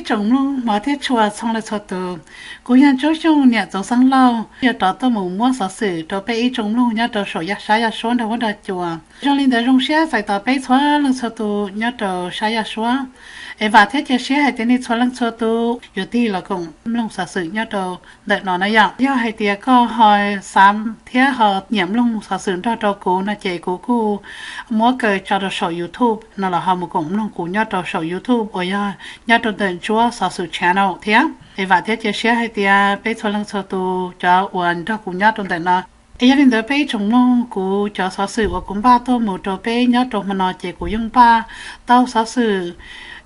Ib tsoom mloog hmov thiab tshua txhua leej txhua tus, kuv yog Ntsuab Xyooj niam Txoov Xeeb Lauj, yog rov tuaj mus muab xov xwm rau peb ib tsoom mloog nyob rau saum yaj sab yaj suab nrog huab nrog cua. Zoo li ntawd zoo siab txais tos peb txhua leej txhua tus nyob rau sab yaj suab, es vam thiab cia siab hais tias nej txhua leej txhua tus yuav tig los koom mloog xov xwm nyob rau ntawm no na yom. Yog hais tias koj ho xav thiab ho nyiam mloog xov xwm nrog rau kuv no ces kuv kuj muab kaw tso rau saum YouTube no los ho mus koom mloog kuv nyob rau saum YouTube uas yog nyob rau ntawm Ntsuab Xov Xwm Channel thiab. Es vam thiab cia siab hais tias peb txhua leej txhua tus cov uas nrog kuv nyob rau ntawm no. Es yog li ntawd peb ib tsoom mloog, kuv cov xov xwm uas kuv npaj tuaj mus rau peb nyob rau hmo no ces kuv yeej npaj tau xov xwm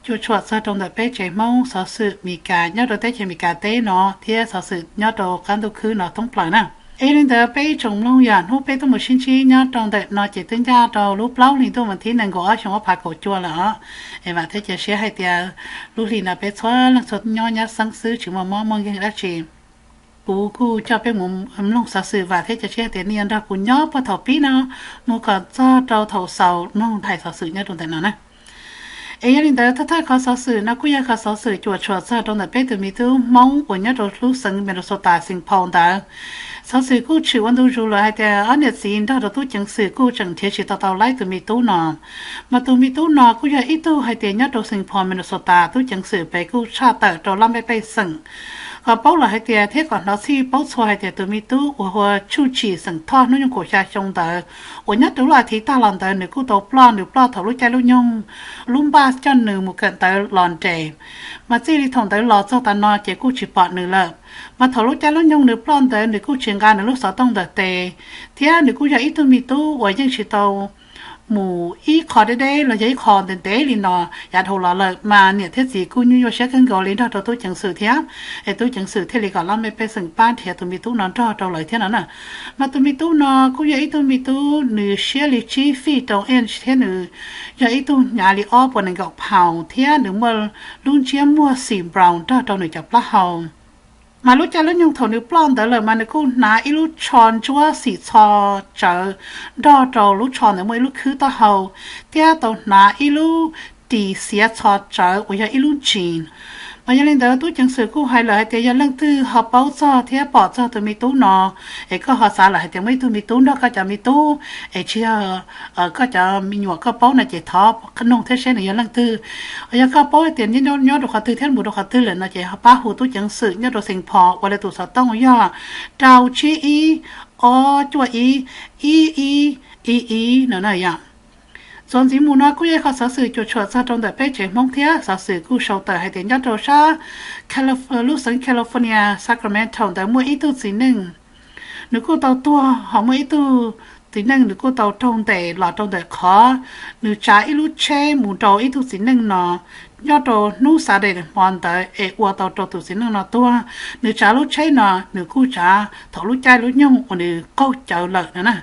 cuam tshuam txog rau ntawm peb tsev Hmoob, xov xwm Meskas nyob rau teb chaws Amelikas teb no thiab xov xwm nyob rau qab ntuj khwb no thoob plaws na. Es yog li ntawd peb ib tsoom mloog, yam hnub peb tuaj mus sib ntsib nyob rau ntawm no ces twb ncaj rau lub plaub hlis ntuj vas thib nees nkaum ob xyoo ob phav kaum cuaj lawm os. Es vam thiab cia siab hais tias lub hlis no peb txhua leej txhua nyob nyab xeeb xwb tsis muaj mob muaj nkeeg dab tsi. Kuv kuj coj peb mus mloog xov xwm, vam thiab cia siab hais tias nej yuav nrog kuv nyob puag thaum pib no mus kom txog rau thaum xaus mloog hais xov xwm nyob rau ntawm no na. Es yog li ntawd thawj thawj qhov xov xwm no kuj yog qhov xov xwm cuam tshuam txog rau ntawm peb tus me tub Hmoob uas nyob rau lub xeev Minnesota Saint Paul ntawd. Xov xwm kuj tshwm ua ntu zus lawm hais tias ob niam txiv nrog rau tub ceev xwm kuj tseem nrhiav tsis tau tau laib tus me tub no. Mas tus me tub no kuj yog ib tug hais tias nyob rau Saint Paul Minnesota, tub ceev xwm pem kuj tshaj tawm rau laj mej pej xeem kom paub lawm hais tias thiab kom hnov txhij paub txhua hais tias tus me tub uas hu ua Tsuj Tsim xeem Thoj hnub nyoog kaum xya xyoo ntawd uas nyob rau lub as thiv tag los ntawd nws kuj tau ploj, nws ploj thaum lub caij lub nyoog lub npaj coj nws mus kawm ntawv los nres. Mas txij li thaum ntawd los txog tas no ces kuj tsis pom nws lawm. Mas thaum lub caij lub nyoog nws ploj ntawd nws kuj tsis nqa nws lub xov tooj ntawm tes, thiab nws kuj yog ib tug me tub uas yeej tsis tau mus ib qho deb deb los yog ib qho ntev ntev li no yav dhau los lawm, mas niam thiab txiv kuj nyuaj nyuaj siab kawg nkaus li nrog rau tub ceev xwm thiab. Es tub ceev xwm thiaj li kom laj mej pej xeem pab nrhiav tus me tub no nrog rau lawv thiab no na. Mas tus me tub no kuj yog ib tug me tub nws siab li tsib feet rau inch thiab nws yog ib tug hnyav li ob puas nees nkaum pound thiab nws muaj lub ntsiab muag xim brown nrog rau nws cov plaub hau. Mas lub caij lub nyoog thaum nws ploj ntawd lawm mas nws kuj hnav ib lub tsho ntsuab xim txho tsawv nrog rau lub tsho ntawd muaj ib lub khwb taub hau, thiab tau hnav ib lub ris xiav txho tsawv uas yog ib lub jeans. Mas yog li ntawd tub ceev xwm kuj hais lawm hais tias yog leej twg ho paub txog thiab pom txog tus me tub no, es koj ho xav lawm hais tias muaj ib tug me tub nrog koj cov me tub, es tsis yog koj cov me nyuam koj paub no ces thov noog thiab seb nws yog leej twg. Yog koj paub tias nyob rau qhov twg thiab mus rau qhov twg lawm no ces ho pab hu tub ceev xwm nyob rau Saint Paul uas lawv tus xov tooj yog rau tsib ib ob cuaj ib ib ib ib ib no na yom. Txuas ntxiv mus no kuj yog qhov xov xwm cuam tshuam txog rau ntawm peb tsev Hmoob thiab xov xwm kuj sau tawm hais tias nyob rau sab lub xeev California, Sacramento ntawd muaj ib tug txiv neej, nws kuj tau tuag, ho muaj ib tug txiv neej nws kuj tau raug ntes los rau ntawm qhov nws tsav ib lub tsheb mus nrau ib tug txiv neej no nyob rau hnub Saturday hmo ntawd es ua tau rau tus txiv neej no tuag. Nws tsav lub tsheb no nws kuj tsav thaum lub caij lub nyoog uas nws qaug cawv lawm no na.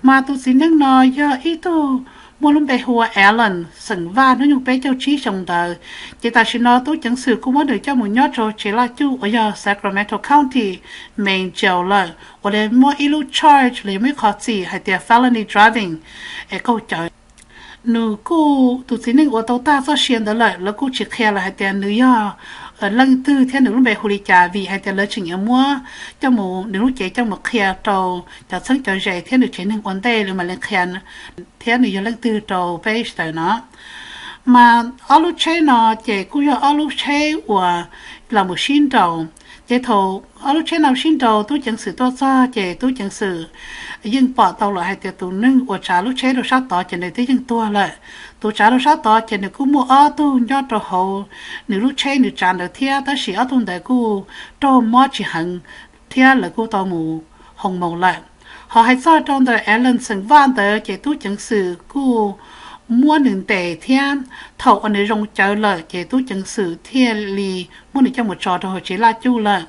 Mas tus txiv neej no yog ib tug muaj lub npe hu ua Alan, xeem Vaj, hnub nyoog peb caug tsib xyoo ntawd. Ces tam sim no tub ceev xwm kuj muab nws coj mus nyob rau tsev laj cuj uas yog Sacramento County Main Jail lawm, uas li muab ib lub charge los yog muab ib qho txim hais tias felony driving es qaug cawv. Nws kuj, tus txiv neej uas tau tag txoj sia ntawd lawm, lawv kuj tsis qhia lawm hais tias nws yog leej twg thiab nws lub npe hu li cas, vim hais tias lawv tseem yuav muab coj mus, nws lub cev coj mus qhia rau cov txheeb cov ze thiab nws tsev neeg ua ntej lawv mam li qhia thiab nws yog leej twg rau peb sawv daws no. Mas ob lub tsheb no ces kuj yog ob lub tsheb uas los mus sib nraus. Ces thaum ob lub tsheb no sib nraus tub ceev xwm tuaj txog ces tub ceev xwm yeej pom tau lawm hais tias tus neeg uas tsav lub tsheb rau sab tod ces nws twb yeej tuag lawm. Tus tsav rau sab tod ces nws kuj muaj ob tug nyob rau hauv nws lub tsheb nws tsav ntawd thiab, tab sis ob tug ntawd kuj raug mob tsis heev thiab lawv kuj tau mus hoo maus lawm. Ho hais txog rau ntawm Alan xeem Vaj ntawd ces tub ceev xwm kuj muab nws ntes thiab thaum uas nws zoo cawv lawm ces tub ceev xwm thiaj li muab nws coj mus tso rau hauv tsev laj cuj lawm.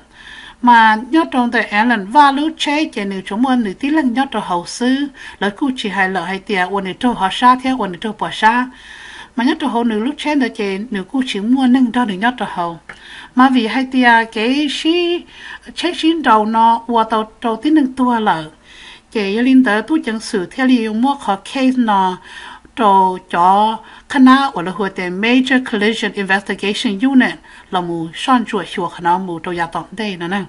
Mas nyob rau ntawm Alan Vaj lub tsheb ces nws tsuas muaj nws tib leeg nyob rau hauv xwb, lawv kuj tsis hais lawm hais tias uas nws raug hov sab thiab uas nws raug puas sab. Mas nyob rau hauv nws lub tsheb ntawd ces nws kuj tsis muaj neeg nrog nws nyob rau hauv. Mas vim hais tias kev sib, tsheb sib nraus no ua tau rau tib neeg tuag lawm, ces yog li ntawd tub ceev xwm thiaj li muab qhov case no rau cov qhab nab uas lawv hu tias Major Collision Investigation Unit los mus soj ntsuam xyuas qhov no mus rau yav tom ntej no na.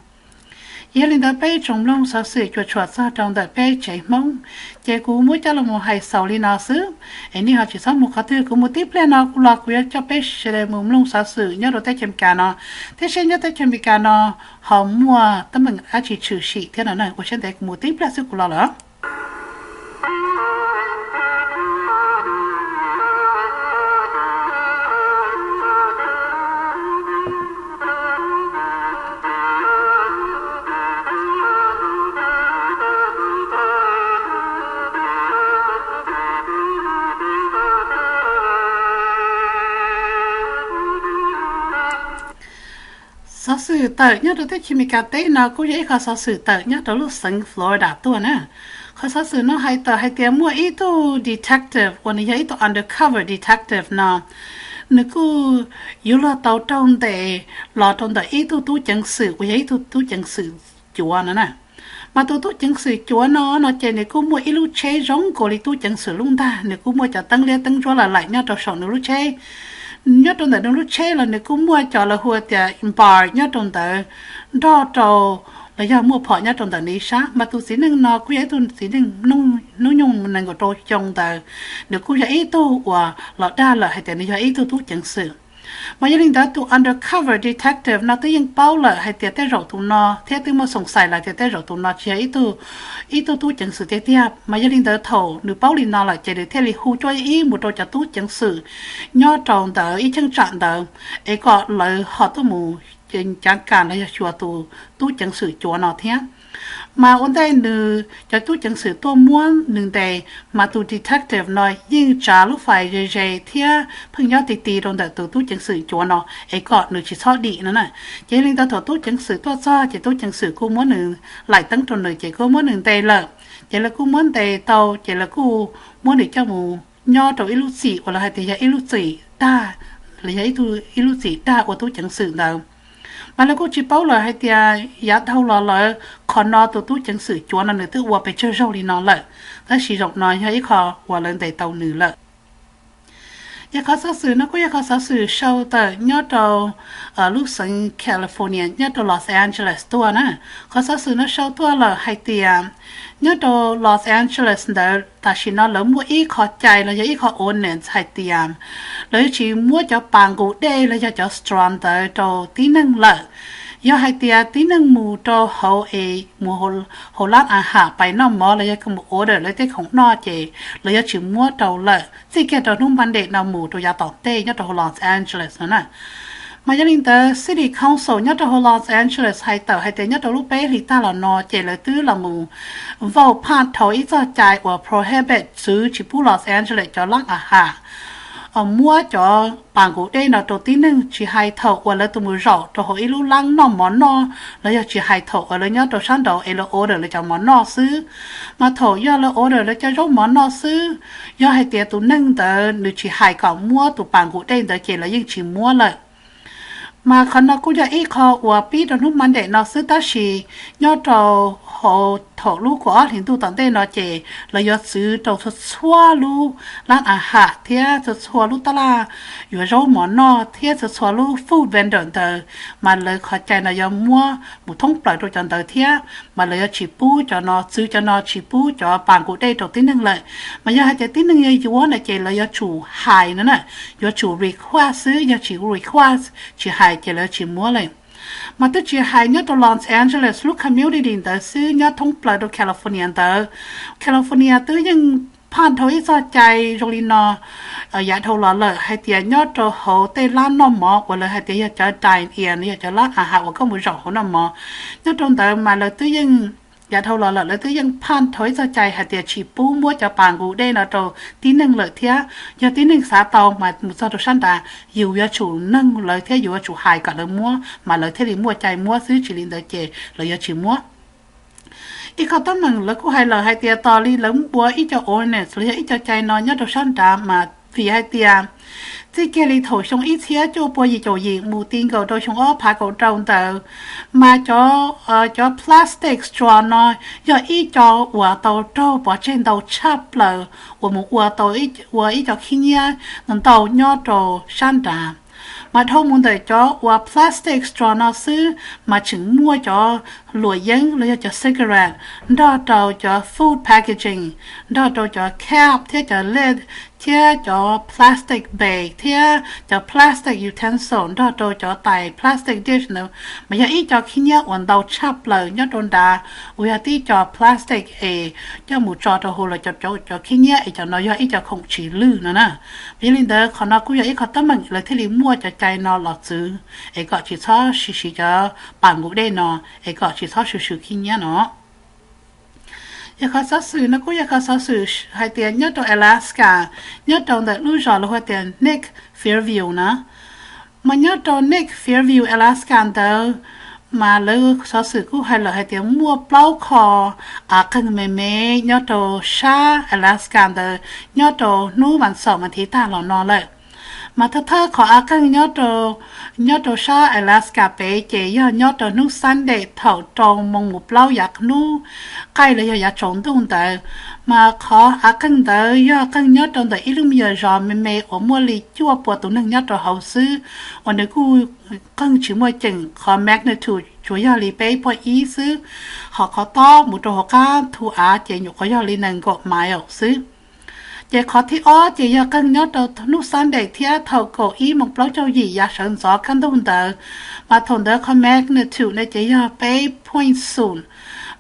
Yog li ntawd peb tsoom mloog xov xwm cuam tshuam txog rau ntawm peb tsev Hmoob, ces kuv muab coj los mus hais xaus li no xwb. Es nej ho tsis txhob mus qhov twg, kuv mus tib pliag no kuv los kuv yuav coj peb sawv daws mus mloog xov xwm nyob rau teb chaws Amelikas no, thiab seb nyob teb chaws Amelikas no ho muaj teeb meem dab tsi tshwm sim thiab no na. Ua siab ntev, kuv mus tib pliag xwb kuv los lawm. Xov xwm tawm nyob rau teb chaws Amelikas teb no kuj yog ib qho xov xwm tawm nyob rau lub xeev Florida tuaj na. Qhov xov xwm no hais tawm hais tias muaj ib tug detective uas nws yog ib tug undercover detective no, nws kuj yuav luag tau raug ntes los rau ntawm ib tug tub ceev xwm uas yog ib tug tub ceev xwm cuav no na. Mas tus tub ceev xwm cuav no no ces nws kuj muaj ib lub tsheb zoo nkaus li tub ceev xwm lub ntag, nws kuj muaj cov teeb liab teeb ntsuab lawm lawm nyob rau saum nws lub tsheb. Nyob rau ntawm nws lub tsheb los nws kuj muaj cov lawv hu tias bar nyob rau ntawd nrog rau los yog muaj phom nyob rau ntawm nws ib sab. Mas tus txiv neej no kuj yog ib tug txiv neej hnub nyoog nees nkaum rau xyoo ntawd, nws kuj yog ib tug uas los dag lawm hais tias nws yog ib tug tub ceev xwm. Mas yog li ntawd tus undercover detective no twb yeej paub lawm hais tias tej zaum tus no, thiab twb muaj xoom xais lawm tias tej zaum tus no tsis yog ib tug, ib tug tub ceev xwm tiag tiag. Mas yog li ntawd thaum nws paub li no lawm ces nws thiaj li hu cuaj ib mus rau cov tub ceev xwm nyob rau ntawd ib cheeb tsam ntawd, es kom lawv ho tuaj mus cav kas los yog xyuas tus tub ceev xwm cuav no thiab. Mas ua ntej nws cov tub ceev xwm tuaj muab nws ntes, mas tus detective no yeej tsav lub fais ze ze thiab pheej nyob ti ti rau ntawm tus tub ceev xwm cuav no, es kom nws tsis txhob dim no na. Ces yog li ntawd thaum tub ceev xwm tuaj txog ces tub ceev xwm kuj muab nws laim teeb rau nws ces kuj muab nws ntes lawm. Ces lawv kuj muab ntes tau ces lawv kuj muab nws coj mus nyob rau ib lub txim uas lawv hais tias yog ib lub txim dag, los yog ib lub txim dag ua tub ceev xwm ntawd. Mas lawv kuj tsis paub lawm hais tias yav dhau los lawm qhov no tus tub ceev xwm cuav no nws twb ua pes tsawg zaug li no lawm, tab sis zaum no yog ib qho uas lawv ntes tau nws lawm. Yog qhov xov xwm no kuj yog qhov xov xwm sau tawm nyob rau lub xeev California nyob rau Los Angeles tuaj na. Qhov xov xwm no sau tuaj lawm hais tias nyob rau Los Angeles ntawd tam sim no lawv muaj ib qho cai los yog ib qho ordinance hais tias lawv yuav tsis muab cov pas nqus dej los yog cov straw ntawd rau tib neeg lawm. Yog hais tias tib neeg mus rau hauv es mus hauv lab a has pais noj mov los yog mus order lawv tej khoom noj ces lawv yuav tsis muab rau lawm txij kiag rau hnub Monday no mus rau yav tom ntej nyob rau hauv Los Angeles no na. Mas yog li ntawd City Council nyob rau hauv Los Angeles hais tawm hais tias nyob rau lub peb hlis tag los no ces lawv twb los mus vote pass dhau ib txoj cai uas prohibit, txwv tsis pub Los Angeles cov lab a has muab cov pas nqus dej no rau tib neeg, tsis hais thaum uas lawv tus mus zaum rau hauv ib lub lab noj mov noj los yog tsis hais thaum uas lawv nyob rau sab nraud es lawv order lawv cov mov noj xwb. Mas thaum yog lawv order lawv cov zaub mov noj xwb, yog hais tias tus neeg ntawd nws tsis hais kom muab tus pas nqus dej ntawd ces lawv yeej tsis muab lawm. Mas qhov no kuj yog ib qho uas pib rau hnub Monday no xwb tab sis nyob rau hauv thaum lub kaum ob hlis ntuj tom ntej no ces lawv yuav txwv rau txhua txhua lub lab a has thiab txhua txhua lub tab laj yuav zaub mov noj thiab txhua txhua lub food vendor ntawd. Mas lawv qhov cai no yuav muab mus thoob plaws rau cov ntawd thiab, mas lawv yuav tsis pub cov no, txwv cov no tsis pub cov pas nqus dej rau tib neeg lawm. Mas yog hais tias tib neeg yuav yuav no ces lawv yuav tsum hais no na, yuav tsum request xwb, yog tsis request, tsis hais ces lawv tsis muab lawm. Mas twb tsis hais nyob rau Los Angeles lub community ntawd xwb, nyob thoob plaws rau California ntawd, California twb yeej pass dhau ib txoj cai zoo li no yav dhau los lawm hais tias nyob rau hauv tej lab noj mov uas lawv hais tias yog cov dine in, yog cov lab a has uas koj mus zaum hauv noj mov, nyob rau ntawd mas lawv twb yeej, yav dhau los lawm lawv twb yeej pass dhau ib txoj cai hais tias tsis pub muab cov pas nqus dej no rau tib neeg lawm thiab. Yog tib neeg xav tau mas mus txog rau sab nrad yus yuav tsum noog lawv thiab yus yuav tsum hais kom lawv muab mas lawv thiaj li muaj cai muab xwb, tsis li ntawd ces lawv yuav tsis muab. Ib qho teeb meem lawv kuj hais lawm hais tias tos li lawv ua ib co ordinance los yog ib co cai no nyob rau sab nrad mas Vim hais tias txij kiag li thaum xyoo ib txhiab cuaj pua yim caum yim mus ti nkaus rau xyoo ob phav kaum rau ntawd, mas cov plastic straw no yog ib co uas tau raug pov tseg ntau tshaj plaws uas mus ua tau ua ib co khib nyiab ntau nyob rau sab nrad. Mas dhau mus ntawm cov uas plastic straw no xwb mas tseem muaj cov luam yeeb los yog cov cigarette, nrog rau cov food packaging, nrog rau cov cap thiab cov lid, thiab cov plastic bag thiab cov plastic utensil, nrog rau cov tais plastic dish ntawd, mas yog ib co khib nyiab uas ntau tshaj plaws nyob rau nrad uas yog tib co plastic es coj mus tso rau hauv lawv cov khib nyiab es cov no yog ib co khoom tsis lwj no na. Yog li ntawd qhov no kuj yog ib qho teeb meem lawv thiaj li muaj cov cai no los txwv es kom tsis txhob siv siv cov pas nqus dej no es kom tsis txhob swm swm khib nyiab no. Yog qhov xov xwm no kuj yog qhov xov xwm hais tias nyob rau Alaska, nyob rau ntawm lub zos lawv hu tias Nick Fairview na. Mas nyob rau Nick Fairview, Alaska ntawd, mas lawv xov xwm kuj hais lawm hais tias muaj plaub qho av qeeg me me nyob rau sab Alaska ntawd nyob rau hnub vas xaum mas thiv tag los no lawm. Mas thawj thawj qhov av qeeg nyob rau sab Alaska pem ces yog nyob rau hnub Sunday thaum rau moos mus plaub yav hnub qaij los yog yav tsaus ntuj ntawd. Mas qhov av qeeg ntawd yog qeeg nyob rau ntawm ib lub me nyuam zos me me uas muaj li cuaj pua tus neeg nyob rau hauv xwb, uas nws kuj qeeg tsis muaj ceem, qhov magnitude tsuas yog li peb point ib xwb, ho qhov tob mus rau hauv qab thu av ces nyuam qhuav yog li nees nkaum mile xwb. Ces qhov thib ob ces yog qeeg nyob rau hnub Sunday thiab thaum kaum ib moos plaub caug yim yav sawv ntxov kaj ntug ntawd, mas thaum ntawd qhov magnitude no ces yog peb point xoom.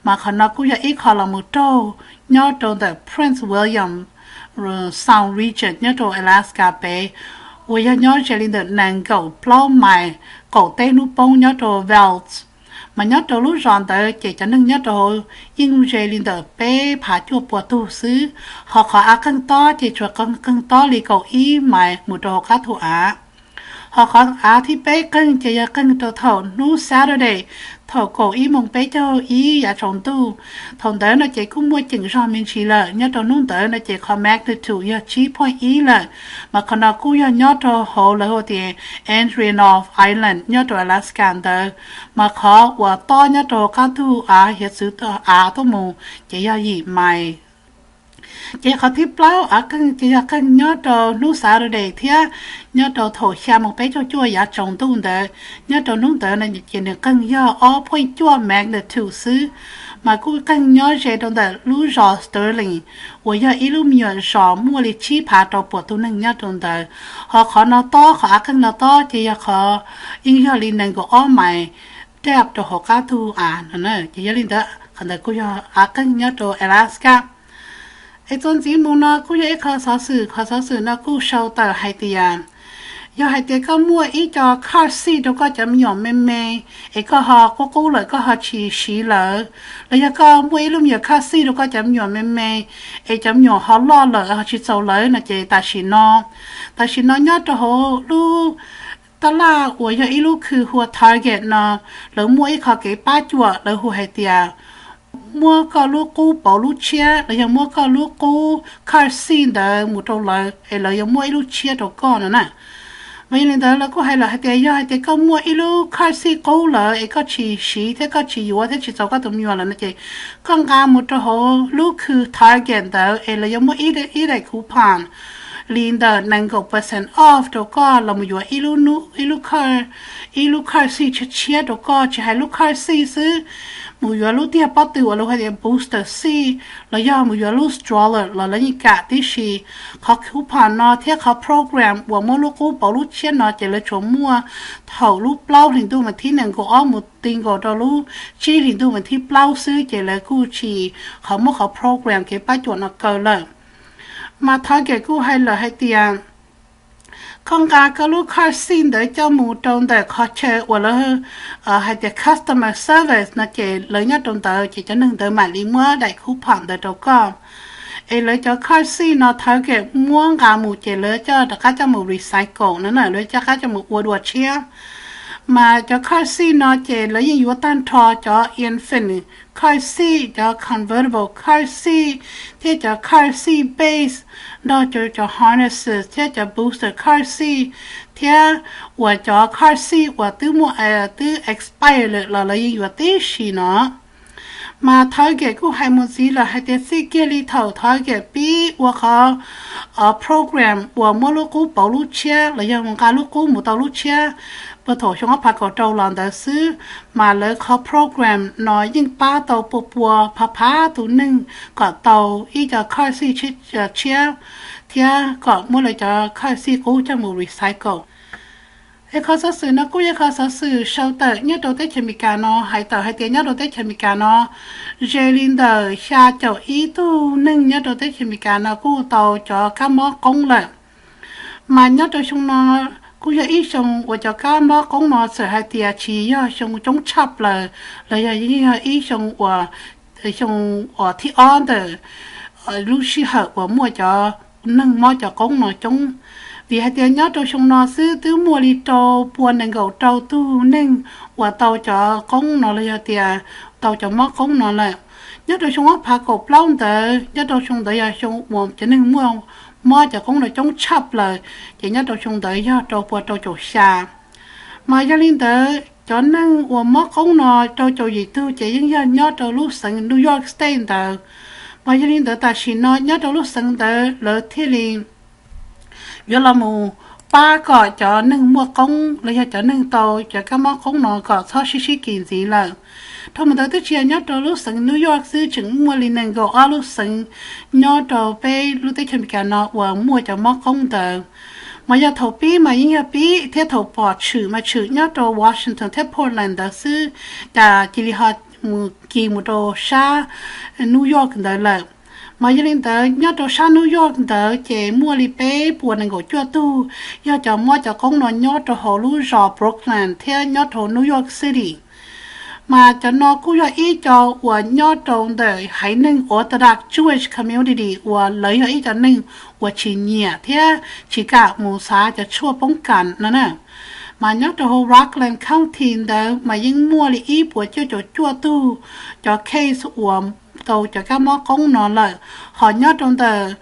Mas qhov no kuj yog ib qho los mus raug nyob rau ntawm Prince William Sound Region nyob rau Alaska pem, uas yog nyob ze li ntawm nees nkaum plaub mais qaum teb hnub poob nyob rau Vail. Mas nyob rau lub zos ntawd ces cov neeg nyob rau hauv yeej ze li ntawm peb phav cuaj pua tug xwb, ho qhov av qeeg tob ces tsuas qeeg tob li kaum ib mais mus rau hauv qab thu av. Ho qhov av thib peb qeeg ces yog qeeg rau thaum hnub Saturday thaum kaum ib moos peb caug ib yav tsaus ntuj. Thaum ntawd no ces kuj muaj ceem zog me ntsis lawm, nyob rau hnub ntawd no ces qhov magnitude yog tsib point ib lawm. Mas qhov no kuj yog nyob rau hauv lawv hu tias Andreanof Island nyob rau Alaska ntawd. Mas qhov uas tob nyob rau hauv qab thu av hiav txwv av tuaj mus ces yog yim mais. Ces qhov thib plaub av qeeg ces yog qeeg nyob rau hnub Saturday thiab nyob rau thaum xya moos peb caug cuaj yav tsaus ntuj ntawd. Nyob rau hnub ntawd no ces nws qeeg yog ob point cuaj magnitude xwb, mas kuj qeeg nyob ze rau ntawm lub zos Sterling, uas yog ib lub me nyuam zos muaj li tsib phav rau pua tug neeg nyob rau ntawd. Ho qhov no tob, qhov av qeeg no tob ces yog qhov yeej yog li nees nkaum ob mais depth rau hauv qab thu av no na. Ces yog li ntawd qhov ntawd kuj yog av qeeg nyob rau Alaska. Es txuas ntxiv mus no kuj yog ib qho xov xwm, qhov xov xwm no kuj sau tawm hais tias yog hais tias koj muaj ib co car seat rau koj cov me nyuam me me, es koj ho qub qub lawm koj ho tsis siv lawm, los yog koj muaj ib lub me nyuam car seat rau koj cov me nyuam me me, es cov me nyuam ho loj lawm ho tsis txaus lawv no ces tam sim no, tam sim no nyob rau hauv lub tab laj uas yog ib lub khw hu ua Target no, lawv muaj ib qho kev pab cuam lawv hu hais tias muab koj lub qub pauv lub tshiab los yog muab koj lub qub car seat ntawd mus rau lawv es lawv yuav muab ib lub tshiab rau koj no na. Mas yog li ntawd lawv kuj hais lawm hais tias yog hais tias koj muaj ib lub car seat qub lawm es koj tsis siv thiab koj tsis yuav thiab tsis txaus koj tus me nyuam lawm no ces koj nqa mus rau hauv lub khw Target ntawd es lawv yuav muab ib daim coupon li ntawm nees nkaum percent off rau koj los mus yuav ib lub, ib lub car, ib lub car seat tshiab tshiab rau koj, tsis hais lub car seat xwb, mus yuav lub tiag pob tw uas lawv hu tias booster seat los yog mus yuav lub stroller los lawv yeej kam tib si. Qhov coupon no thiab qhov program uas muab lub qub pauv lub tshiab no ces lawv tsuas muaj thaum lub plaub hlis ntuj mas thib nees nkaum ob mus ti nkaus rau lub tsib hlis ntuj mas thib plaub xwb ces lawv kuj tsis qhov muab qhov program kev pab cuam no kaw lawm. Mas Target kuj hais lawm hais tias koj nqa koj lub car seat ntawd coj mus rau ntawm qhov chaw uas lawv hais tias customer service no ces lawv nyob rau ntawd ces cov neeg ntawd mam li muab daim coupon ntawd rau koj. Es lawv cov car seat no Target muab nqa mus ces lawv coj rov qab coj mus recycle no na, lawv coj qab coj mus ua dua tshiab. Mas cov car seat no ces lawv yeej yuav tag nrho cov infant car seat, cov convertible car seat, thiab cov car seat base nrog cov harnesses thiab cov booster car seat, thiab uas cov car seat uas twb muaj, twb expire lawm los lawv yeej yuav tib si no. Mas Target kuj hais mus ntxiv lawm hais tias txij kiag li thaum Target pib ua qhov program uas muab lub qub pauv lub tshiab los yog nqa lub qub mus tau lub tshiab, puag thaum xyoo ob phav kaum rau los ntawd xwb, mas lawv qhov program no yeej pab tau pua pua phav phav tus neeg kom tau ib co car seat tshiab thiab kom muab lawv cov car seat qub coj mus recycle. Es qhov xov xwm no kuj yog qhov xov xwm sau tawm nyob rau teb chaws Amelikas no, hais tawm hais tias nyob rau teb chaws Amelikas no, ze li ntawm xya caum ib tug neeg nyob rau teb chaws Amelikas no kuj tau cov kab mob qoob lawm. Mas nyob rau xyoo no kuj yog ib xyoo uas cov kab mob qoob no txawm hais tias tsis yog xyoo coob tshaj plaws los yog yeej yog ib xyoo uas, xyoo uas thib ob ntawm lub sij hawm uas muaj cov neeg mob cov qoob no coob. Vim hais tias nyob rau xyoo no xwb twb muaj li rau pua nees nkaum rau tug neeg uas tau cov qoob no los yog tias tau cov mob qoob no lawm. Nyob rau xyoo ob phav kaum plaub ntawd, nyob rau xyoo ntawd yog xyoo uas cov neeg muaj mob cov qoob no coob tshaj plaws, ces nyob rau xyoo ntawd yog rau pua rau caum xya. Mas yog li ntawd cov neeg uas mob qoob no rau caum yim tug ces yeej yog nyob rau lub xeev New York State ntawd. Mas yog li ntawd tam sim no nyob rau lub xeev ntawd lawv thiaj li yuav los mus pab kom cov neeg muaj qoob los yog cov neeg tau cov kab mob qoob no kom txhob sib sib kis ntxiv lawm. Dhau mus ntawd twb tsis yog nyob rau lub xeev New York xwb, tseem muaj li nees nkaum ob lub xeev nyob rau peb lub teb chaws Amelikas no uas muaj cov mob qoob ntawd. Mas yog thaum pib mas yeej yog pib thiab thaum pom tshwm mas tshwm nyob rau Washington thiab Portland ntawd xwb, cas cia li ho mus kis mus rau sab New York ntawd lawm. Mas yog li ntawd nyob rau sab New York ntawd ces muaj li peb puas nees nkaum cuaj tug yog cov mob cov qoob no nyob rau hauv lub zos Brooklyn thiab nyob rau New York City. Mas cov no kuj yog ib co uas nyob rau ntawm haiv neeg Orthodox Jewish community uas lawv yog ib co neeg uas tsis nyiam thiab tsis kam mus xav cov tshuaj poob kas no na. Mas nyob rau hauv Rockland County ntawd mas yeej muaj li ib puas cuaj caum cuaj tug cov case uas tau cov kab mob qoob no lawm. Ho nyob rau ntawm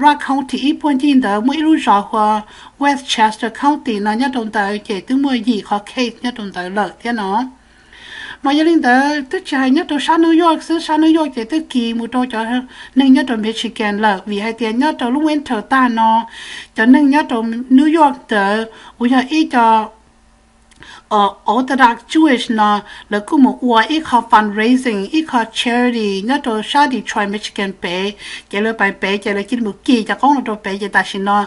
Rock County ib puag ncig ntawd muaj ib lub zos hu ua Westchester County no, nyob rau ntawd ces twb muaj yim qhov case nyob rau ntawd lawm thiab no. Mas yog li ntawd twb tsis hais nyob rau sab New York xwb, sab New York ces twb kis mus rau cov neeg nyob rau Michigan lawm, vim hais tias nyob rau lub winter tag no cov neeg nyob rau New York ntawd uas yog ib co Orthodox Jewish no, lawv kuj mus ua ib qho fundraising, ib qho charity nyob rau sab Detroit, Michigan pem, ces lawv pais pem ces lawv cia li mus kis cov qoob no rau pem, ces tam sim no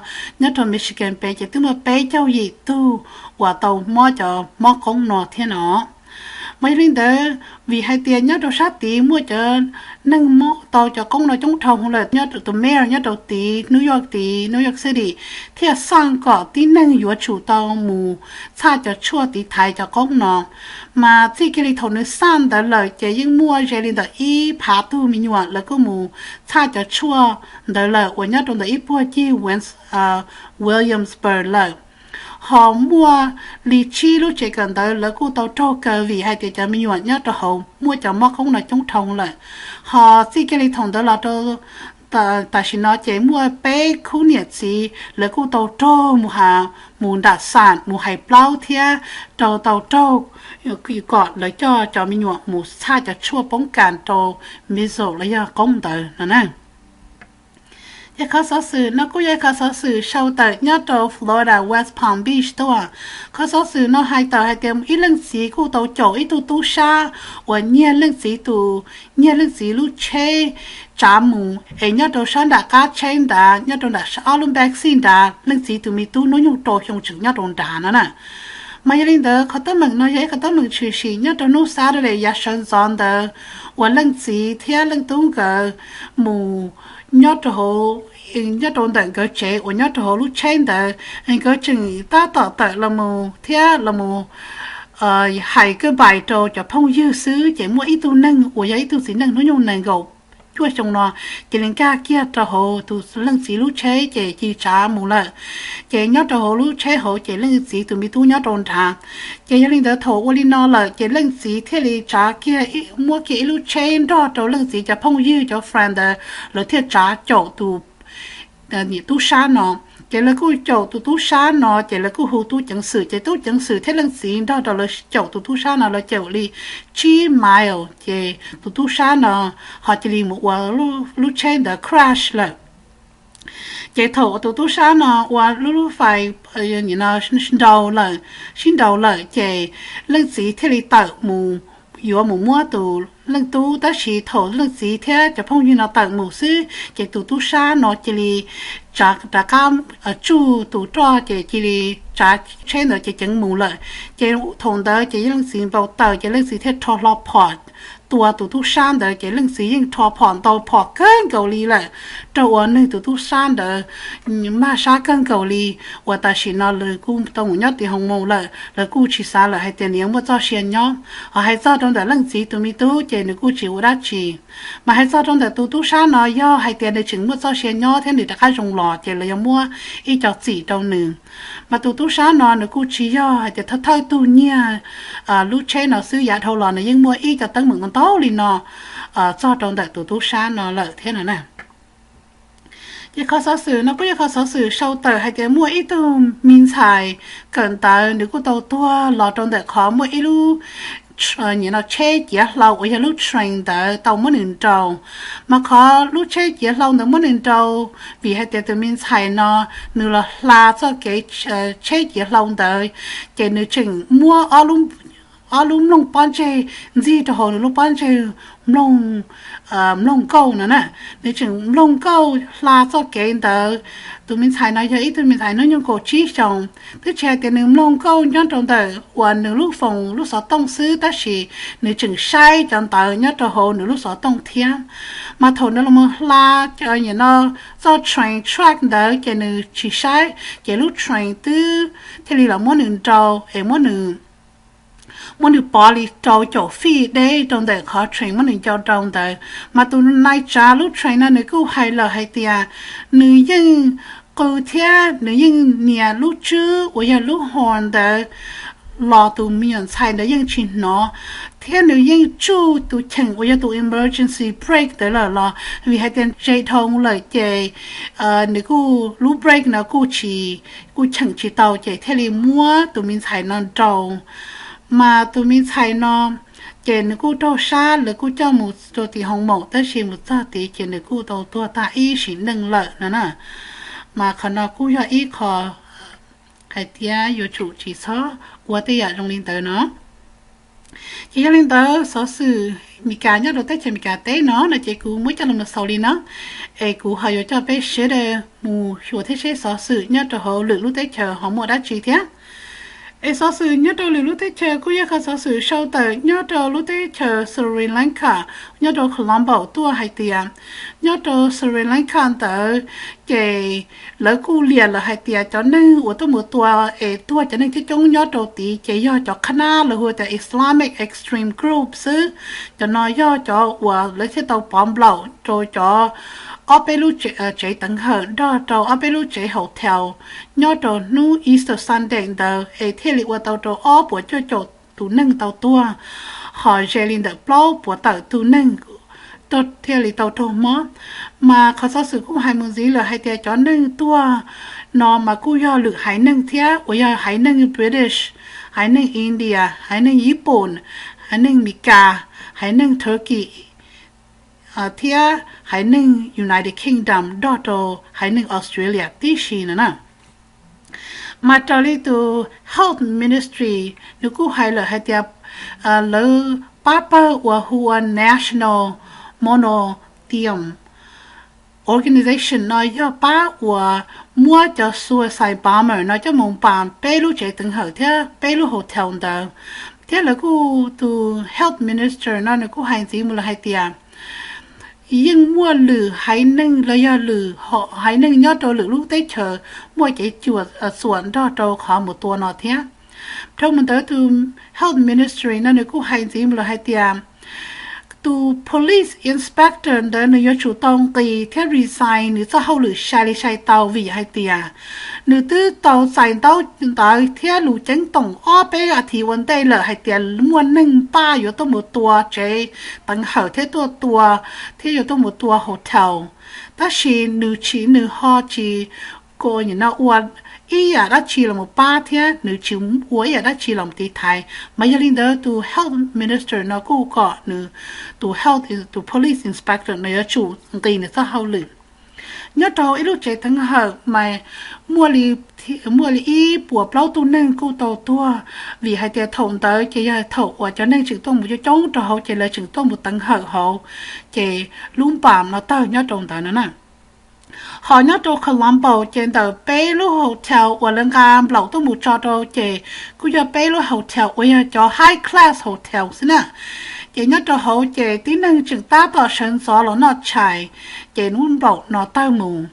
nyob rau Michigan pem ces twb muaj peb caug yim tug uas tau mob cov mob qoob no thiab no. Mas yog li ntawd vim hais tias nyob rau sab tid muaj cov neeg mob tau cov qoob no coob dhau lawm, nyob rau tus mayor nyob rau tid New York tid, New York City, thiaj xaj kom tib neeg yuav tsum tau mus txhaj cov tshuaj tiv thaiv cov qoob no. Mas txij kiag li thaum nws xaj ntawd lawm ces yeej muaj ze li ntawm ib phav tug me nyuam lawv kuj mus txhaj cov tshuaj ntawd lawm uas nyob rau ntawm ib puag ncig Williamsburg lawm. Ho muaj li tsib lub tsev kawm ntawv lawv kuj tau raug kaw vim hais tias cov me nyuam nyob rau hauv muaj cov mob qoob no coob dhau lawm. Ho txij kiag li thaum ntawd los rau tam sim no ces muaj peb khub niam txiv lawv kuj tau raug mus ha, mus nram xam mus hais plaub thiab rau tau raug kom lawv coj cov me nyuam mus txhaj cov tshuaj poob kas rau measles los yog qoob ntawd no na. Ces qhov xov xwm no kuj yog qhov xov xwm sau tawm nyob rau Florida West Palm Beach tuaj. Qhov xov xwm no hais tawm hais tias ib leej txiv kuj tau caum ib tug tub sab uas nyiag leej txiv tus, nyiag leej txiv lub tsheb tsav mus es nyob rau sab nram qab tsheb nrad, nyob rau nram ob lub back seat nrad, leej txiv tus me tub hnub nyoog rau xyoo tseem nyob rau nrad no na. Mas yog li ntawd qhov teeb meem no yog ib qhov teeb meem tshwm sim nyob rau hnub Saturday yav sawv ntxov ntawd uas leej txiv thiab leej tub nkawd mus nyob rau hauv, nyob rau ntawm nkawd tsev uas nyob rau hauv lub tsheb ntawd, nkawd tseem tab tom tawm los mus thiab los mus hais goodbye rau cov phooj ywg xwb ces muaj ib tug neeg uas yog ib tug txiv neej hnub nyoog nees nkaum cuaj xyoo no, cia li nkag kiag rau hauv tus leej txiv lub tsheb ces cia li tsav mus lawm. Ces nyob rau hauv lub tsheb hauv ces leej txiv tus me tub nyob rau nrad. Ces yog li ntawd thaum ua li no lawm ces leej txiv thiaj li tsav kiag, muab kiag ib lub tsheb nrog rau leej txiv cov phooj ywg cov friend ntawd, lawv thiaj tsav caum tus niam tub sab no. Ces lawv kuj caum tus tub sab no ces lawv kuj hu tub ceev xwm, ces tub ceev xwm thiab leej txiv nrog rau lawv caum tus tub sab no, lawv caum li tsib mile, ces tus tub sab no ho cia li mus ua lub tsheb ntawd crash lawm. Ces thaum tus tub sab no ua lub lub fais nrau lawm, sib nrau lawm ces leej txiv thiaj li tawm mus yuav mus muab tus leej tub, tab sis thaum leej txiv thiab cov phooj ywg no tawm mus xwb ces tus tub sab no cia li tsav rov qab tsuj tus roj ces cia li tsav tsheb ntawd ces ceev mus lawm. Ces thaum ntawd ces leej txiv npau taws ces leej txiv thiaj rho hlo phom tua tus tub sab ntawd, ces leej txiv yeej rho phom ntau phom kawg nkaus li lawm, rau uas nws tus tub sab ntawd mag sab kawg nkaus li, uas tam sim no nws kuj tau mus nyob tim hoo mus lawm, lawv kuj tsis xav lawm hais tias nws yuav muaj txoj sia nyob. Ho hais txog rau ntawm leej txiv tus me tub ces nws kuj tsis ua dab tsi. Mas hais txog rau ntawm tus tub sab no, yog hais tias nws tseem muaj txoj sia nyob thiab nws rov qab zoo los ces lawv yuav muab ib co txim rau nws. Mas tus tub sab no nws kuj tsis yog hais tias thawj thawj tug nyiag lub tsheb no xwb, yav dhau los nws yeej muaj ib co teeb meem ntau li no txog rau ntawm tus tub sab no lawm thiab no na. Ces qhov xov xwm no kuj yog qhov xov xwm sau tawm hais tias muaj ib tug me ntxhais kawm ntawv, nws kuj tau tuag los rau ntawm qhov muaj ib lub tsheb ciav hlau uas yog lub train ntawd tau muab nws nrau. Mas qhov lub tsheb ciav hlau ntawd muab nws nrau vim hais tias tus me ntxhais no nws los hla txoj kev tsheb ciav hlau ntawd, ces nws tseem muab ob lub mloog pob ntseg ntxig rau hauv nws lub pob ntseg mloog, mloog nkauj no na. Nws tseem mloog nkauj hla txoj kev ntawd. Tus me ntxhais no yog ib tug me ntxhais hnub nyoog kaum tsib xyoos, twb tsis hais tias nws mloog nkauj nyob rau ntawm uas nws lub foos lub xov tooj xwb, tab sis nws tseem saib cov ntawd nyob rau hauv nws lub xov tooj thiab. Mas thaum nws los hla no txoj train track ntawd ces nws tsis saib, ces lub train twb thiaj li los muab nws nrau es muab nws muab nws pov li rau caum fij deb rau ntawm qhov train muab nws nrau rau ntawd. Mas tus nai tsav lub train no nws kuj hais lawm hais tias nws yeej qw thiab nws yeej nias lub tswb uas yog lub horn ntawd los tus me nyuam ntxhais ntawd yeej tsis hnov, thiab nws yeej tsuj tus cheem uas yog tus emergency brake ntawd lawm los vim hais tias ze dhau lawm ces nws kuj lub brake no kuj tsis, kuj cheem tsis tau ces thiaj li muab tus me ntxhais no nrau. Mas tus me ntxhais no ces nws kuj raug sab, lawv kuj coj mus rau tim hoo maum, tab sis mus txog tid ces nws kuj tau tuag tag ib sim neej lawm no na. Mas qhov no kuj yog ib qho hais tias yuav tsum tsis txhob ua tej yam zoo li ntawd no. Ces yog li ntawd xov xwm Meskas nyob rau teb chaws Meskas teb no no ces kuv muab coj los xaus li no, es kuv ho yuav coj peb sawv daws mus xyuas thiab seb xov xwm nyob rau hauv lwm lub teb chaws ho muaj dab tsi thiab. Es xov xwm nyob rau lwm lub teb chaws kuj yog qhov xov xwm sau tawm nyob rau lub teb chaws Sri Lanka, nyob rau Colombo tuaj hais tias nyob rau Sri Lanka ntawd ces lawv kuj liam lawm hais tias cov neeg uas tuaj mus tua es tuag cov neeg coob coob nyob rau tid ces yog cov qhab nab lawv hu tias Islamic extreme group xwb. Cov no yog cov uas lawv thiaj tau pov nplaum rau cov ob peb lub tsev teev hawm nrog rau ob peb lub tsev hotel nyob rau hnub Easter Sunday ntawd es thiaj li ua tau rau ob puas cuaj caum tus neeg tau tuag, ho ze li ntawm plaub puas tawm tus neeg thiaj li tau raug mob. Mas qhov xov xwm kuj hais mus ntxiv lawm hais tias cov neeg tuag no mas kuj yog lwm haiv neeg thiab uas yog haiv neeg British, haiv neeg India, haiv neeg Yiv Pooj, haiv neeg Meskas, haiv neeg Turkey thiab haiv neeg United Kingdom nrog rau haiv neeg Australia tib si no na. Mas raws li tus Health Ministry nws kuj hais lawm hais tias lawv pab pawg uas hu ua National Moratorium Organization no yog pab uas muab cov suicide bomber no coj mus npas peb lub tsev teev hawm thiab peb lub hotel ntawd. Thiab lawv kuj, tus Health Minister no nws kuj hais ntxiv mus lawm hais tias yeej muaj lwm haiv neeg los yog lwm haiv neeg nyob rau lwm lub teb chaws muaj kev cuam xuam nrog rau qhov mus tua no thiab. Dhau mus ntawd tus Health Ministry no nws kuj hais ntxiv mus lawm hais tias Tus police inspector ntawd nws yuav tsum tau nqis thiab resign nws txoj hauj lwm sai li sai tau, vim hais tias nws twb tau txais ntaub ntawv thiab lus ceeb toom ob peb as thiv ua ntej lawm hais tias muaj neeg npaj yuav tuaj mus tua tsev teev hawm thiab tuaj tua, thiab yuav tuaj mus tua hotel. Tab sis nws tsis, nws ho tsis ua ib yam dab tsi los pab thiab nws tsis ua ib yam dab tsi los tiv thaiv. Mas yog li ntawd tus health minister no kuj kom nws, tus health, tus police inspector no yuav tsum nqis nws txoj hauj lwm. Nyob rau ib lub tsev teev hawm mas muaj li ib puas plaub tug neeg kuj tau tuag, vim hais tias thaum ntawd ces yog thaum uas cov neeg tseem tuaj mus coob coob rau hauv ces lawv tseem tuaj mus teev hawm hauv, ces lub npam no tawg nyob rau ntawd no na. Ho nyob rau Colombo ces ntawm peb lub hotel uas lawv nqa nplaum tuaj mus tso rau ces kuj yog peb lub hotel uas yog cov high class hotel xwb na. Ces nyob rau hauv ces tib neeg tseem tab tom sawv ntxov los noj tshais, ces lub nplaum no tawg mus.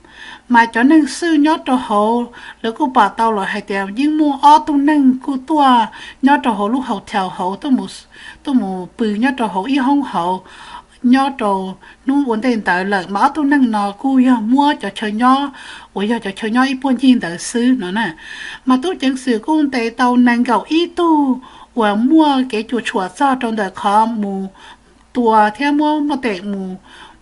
Mas cov neeg xwj nyob rau hauv lawv kuj pom tau lawm hais tias yeej muaj ob tug neeg kuj tuaj nyob rau hauv lub hotel hauv, tuaj mus pw nyob rau hauv ib hoob hauv nyob rau hnub ua ntej ntawd lawm. Mas ob tug neeg no kuj yog muab cov chaw nyob uas yog cov chaw nyob ib puag ncig ntawd xwb no na. Mas tub ceev xwm kuj ntes tau nees nkaum ib tug uas muaj kev cuam tshuam txog rau ntawm qhov mus tua thiab muab maj tes mus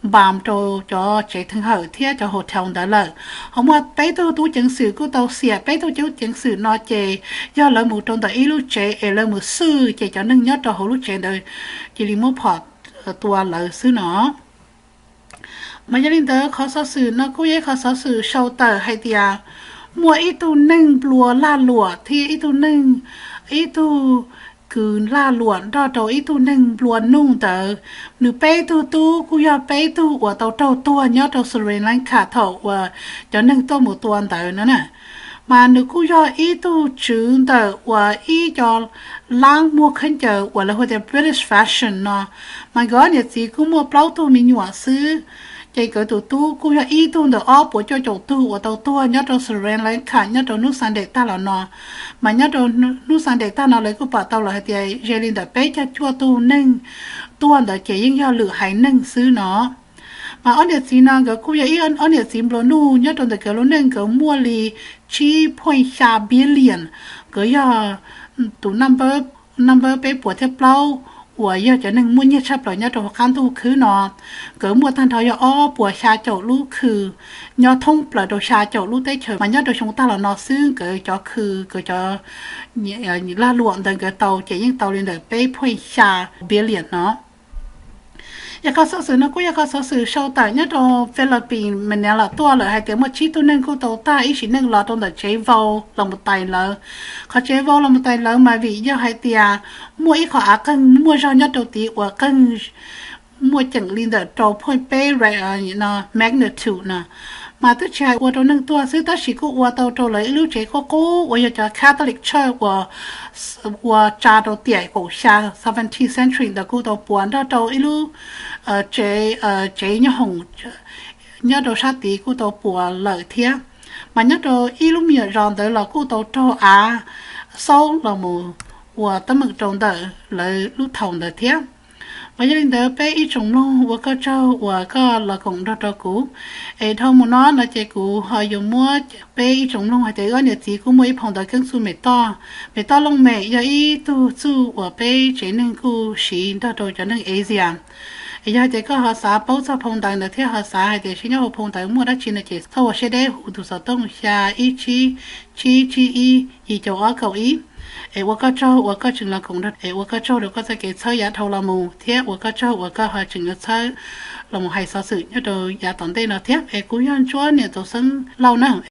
npam rau cov tsev teev hawm thiab cov hotel ntawd lawm. Ho muaj peb tug tub ceev xwm kuj tau xiam. Peb tug tub ceev xwm no ces yog lawv mus rau ntawm ib lub tsev es lawv mus xwj ces cov neeg nyob rau hauv lub tsev ntawd cia li muab phom tua lawv xwb no. Mas yog li ntawd qhov xov xwm no kuj yog ib qhov xov xwm sau tawm hais tias muaj ib tug neeg nplua lag luam thiab ib tug neeg, ib tug kws lag luam nrog rau ib tug neeg nplua nuj ntawd. Nws peb tug tub kuj yog peb tug uas tau raug tuag nyob rau Sri Lanka thaum uas cov neeg tuaj mus tua ntawd no na. Mas nws kuj yog ib tug tswv ntawm uas ib co lab muag khaub ncaws uas lawv hu tias British Fashion no. Mas nkawd ob niam txiv kuj muaj plaub tug me nyuam xwb. Ces nkawd tus tub kuj yog ib tug ntawm ob puas cuaj caum tug uas tau tuag nyob rau Sri Lanka nyob rau hnub Sunday tag los no. Mas nyob rau hnub Sunday tag no lawv kuj pom tau lawm hais tias ze li ntawm peb caug cuaj tug neeg tuag ntawd ces yeej yog lwm haiv neeg xwb no. Mas ob niam txiv no nkawd kuj yog ib ob niam txiv nplua nuj nyob rau ntawm nkawd lub neej nkawd muaj li tsib point xya billion. Nkawd yog tus number peb puas thiab plaub uas yog cov neeg muaj nyiaj tshaj plaws nyob rau hauv qab ntuj khwb no. Nkawd muaj tag nrho yog ob puas xya caum lub khw nyob thoob plaws rau xya caum lub teb chaws. Mas nyob rau xyoo tag los no xwb nkawd cov khw, nkawd cov lag luam ntawd nkawd tau ces yeej tau li ntawm peb point xya billion no. Yog qhov xov xwm no kuj yog qhov xov xwm sau tawm nyob rau Philippines, Manila tuaj lawm hais tias muaj tsib tug neeg kuj tau tag ib sim neej los rau ntawm tsev vau los mus tais lawv. Qhov tsev vau los mus tais lawv mas vim yog hais tias muaj ib qho av qeeg muaj zog nyob rau tid uas qeeg muaj ceem li ntawm rau point peb magnitude no. Mas twb tsis hais ua rau neeg tuag xwb tab sis kuj ua tau rau lawv ib lub tsev qub qub uas yog cov Catholic Church uas ua tsa rau tiam kaum xya, seventeenth century ntawd kuj tau puas nrog rau ib lub tsev, tsev nyob hoom nyob rau sab tid kuj tau puas lawm thiab. Mas nyob rau ib lub me nyuam zos ntawd los kuj tau raug av xaub los mus ua teeb meem rau ntawm lawv lub thaum ntawd thiab. Mas yog li ntawd peb ib tsoom mloog ua koj tsaug uas koj los koom nrog rau kuv. Es dhau mus no no ces kuv ho yuav muab peb ib tsoom mloog hais tias wb ob niam txiv kuj muaj ib phau ntawv keeb txuj mem toj. Mem toj looj mem yog ib tug txuj uas peb tsev neeg kuj siv nrog rau cov neeg Asia. Es yog hais tias koj ho xav paub txog phau ntawv ntawd thiab ho xav hais tias saib nyob hauv phau ntawv muaj dab tsi no ces txhob ua siab deb hu tus xov tooj xya ib tsib tsib tsib ib yim caum ob kaum ib. Es ua koj tsaug uas koj tseem los koom nrog, es ua koj tsaug rau koj txoj kev txhawb yav dhau los mus thiab ua koj tsaug uas koj ho tseem yuav txhawb los mus hais xov xwm nyob rau yav tom ntej no thiab. Es kuv yog Ntsuab niam Txaus Xeeb Lauj na.